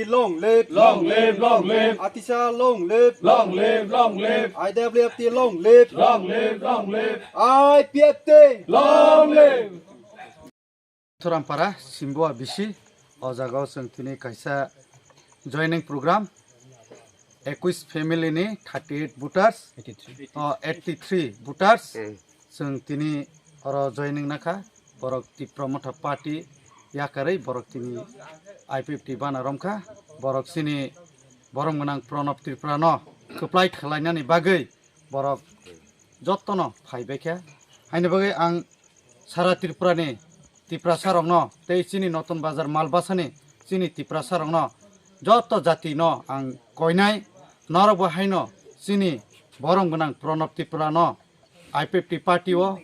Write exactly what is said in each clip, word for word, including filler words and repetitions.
Long live, long live, long live. Atisa long live, long live, long live. I W F T long live, long live, long live. I P F T long live. Thorampara Simboa bisi o jaga o chwng tini kaisa joining program, ekwis family ni thirty eight voters, o eighty three voters, chwng tini oro joining nakha. Borok Tipra Motha Party yakarwi borok tini I P F T bana romkha. Borok chini borom gwnang Pranab Tripura no kwplai khlainani bagwi borok jottono phaibaikha. Haini bagwi ang sara Tripura ni Tiprasa rokno tei chini Notun Bazar Malbasa ni chini Tiprasa rokno jotto jati no ang koinai, norok bo haino chini borom gwnang Pranab Tripura no I P F T party o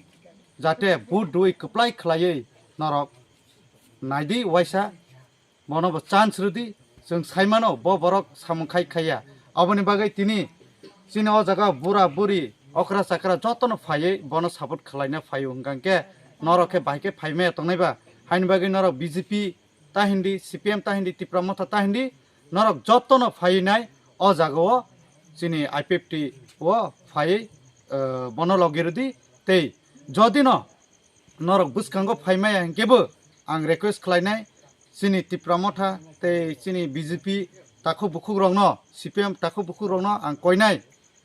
jate vote rwi kwplai khlaiwi norok naidi waisa, bono bo chance rwdi. Chwng saimano bo borok samung khai khaiya, aboni bagwi tini chini o jaga bura buri okra chakra jotono phaiwi bono support khlaina phaio hwnkha khe norok khe bahai khe phaimaya tongnai ba, haini bagwi norok B J P ta hindi, C P M ta hindi, Tipra Motha ta hindi, norok jotono phainai o jaga o chini I P F T o phaiwi, eh, bono logi rwdi. Tei jodi no norok bwskango phaimaya hinkhe bo ang request khlainai chini Tipra Motha tei chini B J P takhuk bukhuk rokno, C P M takhuk bukhuk rokno ang koinai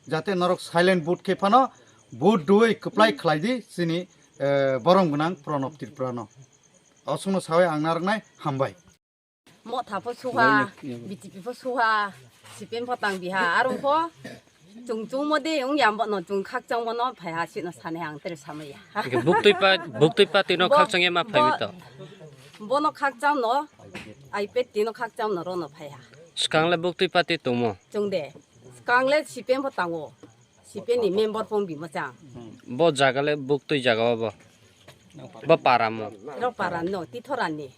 jate norok silent vote khe phano vote rwi kwplai khlaidi chini, eh, borom gwnang Pranab Tripura no. Osongno sawi ang narwknai, hambai. Motha pho suha, B J P pho suha, C P M pho tang biha, arong pho chung chung mode wng yam bono chung khakchang bono phai ha sino sane ang tere samaya. Buktui pa, buktui pa tino khakchang ya ma phai mi to. Bono khakchang no, I P F T no khakchang no rono phai ha. Skang le buktui pa ti tongmo. Chung de, skang le C P M pho tango, C P M ni member pho bimo chang. Bo jaga le buktui jaga bo. Bo para mo. Ro para no, Tithoran ni.